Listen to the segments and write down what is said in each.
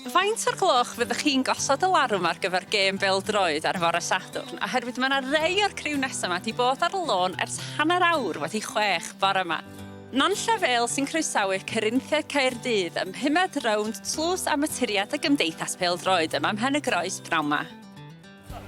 Faint o'r gloch fyddwch chi'n gosod y larwm ar gyfer gêm bêl-droed ar fore Sadwrn? Oherwydd mae 'na rei o'r criw nesa 'ma 'di bod ar y lôn ers hanner awr wedi chwech bore 'ma. Nantlle Vale sy'n croesawu Corinthiaid Caerdydd ym mhumed rownd Tlws Amaturiaid y Gymdeithas Pêl-droed yma ym Mhen-y-groes pnawn 'ma.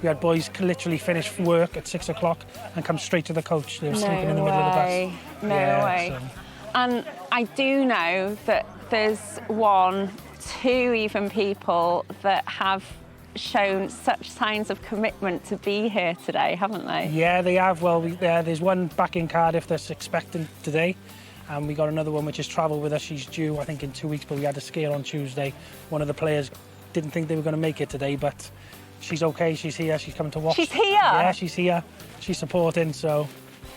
We had boys literally finish work at six o'clock and come straight to the coach. They were no sleeping in the middle of the bus. No yeah, way. So. And I do know that there's one, two even people that have shown such signs of commitment to be here today, haven't they? Yeah, they have. Well, we, yeah, there's one back in Cardiff that's expecting today. And we got another one which has travelled with us. She's due, I think, in two weeks, but we had a scare on Tuesday. One of the players didn't think they were going to make it today, but she's okay. She's here. She's coming to watch. She's here? Yeah, she's here. She's supporting, so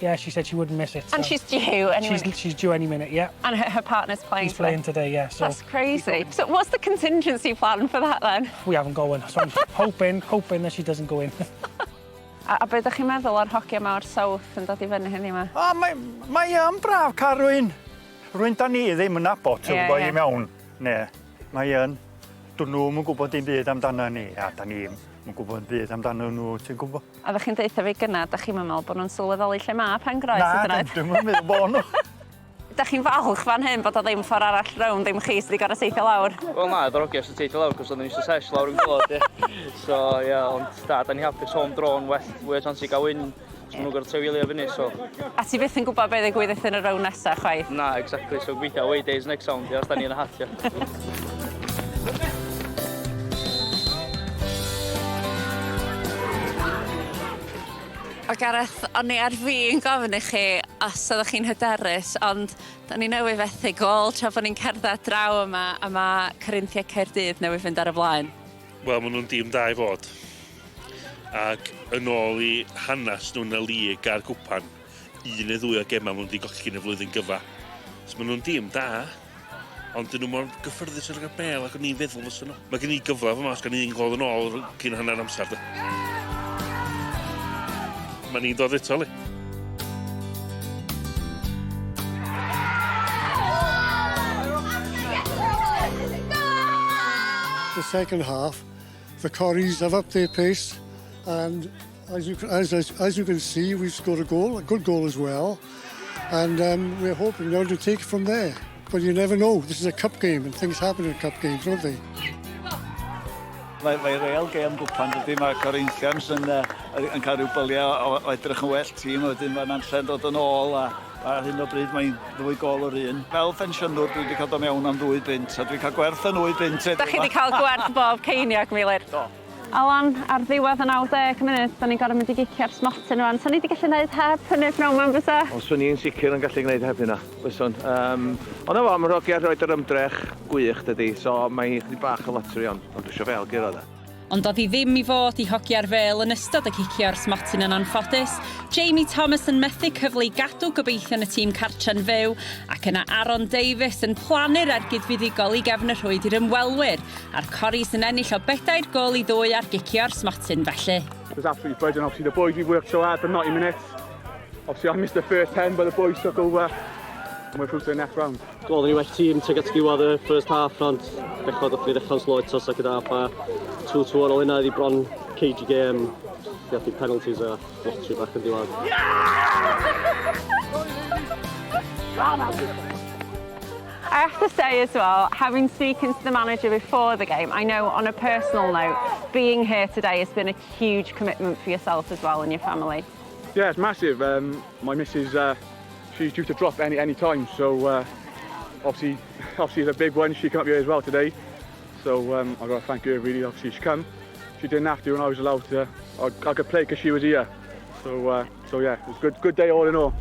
yeah, she said she wouldn't miss it. So. And she's due any she's, minute. She's due any minute, yeah. And her, her partner's playing He's playing today, yeah. So That's crazy. So what's the contingency plan for that then? We haven't got one, so I'm hoping, hoping that she doesn't go in. A, a beth ydych chi'n meddwl o'r hogia yma o'r South yn dod i fyny heddiw yma? O, mae, mae yn braf cael rhywun, rhywun da ni ddim yn nabod, ti'n yeah, gwybod, yeah. i mewn. Ne, mae yn. Dyn nhw'm yn gwybod dim byd amdano ni, a da ni'm yn gwybod dim byd amdano nhw, ti'n gwybod? A oeddech chi'n deutha fi gynna, da chi'm yn meddwl bod nhw'n sylweddoli lle mae Pen-groes hyd yn oed? Na, dwi'm yn meddwl bod nhw. Da chi'n falch fan hyn bod o ddim ffordd arall rownd, ddim chi sydd wedi gorfod teithio lawr? Wel na, efo'r hogia sy'n teithio lawr, cos oedden ni eisiau sesh lawr yn gwaelod, ie. So, ie, yeah, ond da, da ni hapus home draw yn well, fwy o chance i gael win, so maen nhw'n gorfod trafeilio fyny, so... A ti byth yn gwybod beth ddigwyddith yn y rownd nesaf, chwaith? Na, exactly, so gobeithio away days next round, ia, os da ni yn y hat, ia. O Gareth, o'n i ar fin gofyn i chi os oeddech chi'n hyderus, ond da ni newydd fethu gôl tra bod ni'n cerdded draw yma, a mae Corinthiaid Caerdydd newydd fynd ar y blaen. Wel, maen nhw'n dîm da i fod. Ac yn ôl i hanes nhw yn y lig a'r cwpan, un neu ddwy o gemau maen nhw wedi golli yn y flwyddyn gyfa. So maen nhw'n dîm da, ond dyn nhw mor gyffyrddus yn y bel ac o'n i'n feddwl fysa nhw. Mae gen i gyfle fama, os gan un gol yn ôl cyn hanner amser. De. Mae ni'n dod eto, li. The second half, the Corries have upped their pace and as you, as, as, as you can see, we've scored a goal, a good goal as well. And um, we're hoping now to take it from there. But you never know, this is a cup game and things happen in cup games, don't they? Mae, mae real gêm gwpan dydy, mae Corinthians yn, uh, yn cael rhyw byliau o, o edrych yn well tîm, a wedyn mae Nantle'n dod yn ôl a ar hyn o bryd mae'n ddwy gol yr un. Fel pensiynwr dwi wedi cael dod mewn am ddwy bunt a dwi'n cael gwerth yn ddwy bunt heddiw. Da chi wedi cael gwerth bob ceiniog, Meilir. Do. Alan, ar ddiwedd y 90 munud, da ni'n gorfod mynd i gicio'r smotyn rwan. Sa ni wedi gallu gwneud heb hynny pnawn 'ma yn fysa? Wel, swn i'n sicr yn gallu gwneud heb hynna, fyswn. Um, ond na fo, mae'r hogia rhoid yr ymdrech gwych dydy, so mae hi chydig bach o lottery ond, ond dwi eisiau fel guro da. Ond doedd hi ddim i fod i hogiau'r Fêl yn ystod y cicio'r smotyn yn anffodus. Jamie Thomas yn methu cyfle i gadw gobeithion y tîm cartre'n fyw, ac yna Aaron Davies yn plannu'r ergyd fuddugol i gefn y rhwyd i'r ymwelwyr, a'r Corries yn ennill o bedair gôl i ddwy ar gicio'r smotyn felly. It was absolutely brilliant. Obviously, the boys, we worked so hard for 90 minutes. Obviously, I missed the first 10, but the boys took over and we're through to the next round. Dwi'n meddwl ni well tîm tuag at diwedd y first half ond bechod wrth ni ddechrau'n slow eto second half a 2-2 ar ôl hynna iddi bron cagey game gath i penalties a lottery bach yn diwedd. I have to say as well, having spoken to the manager before the game, I know on a personal note, being here today has been a huge commitment for yourself as well and your family. Yeah, it's massive. Um, my missus, uh, she's due to drop any any time, so uh, obviously, obviously it's a big one. She came up here as well today, so um, I've got to thank her really. Obviously, she come. She didn't have to, and I was allowed to. I, I could play because she was here. So, uh, so yeah, it was a good, good day all in all.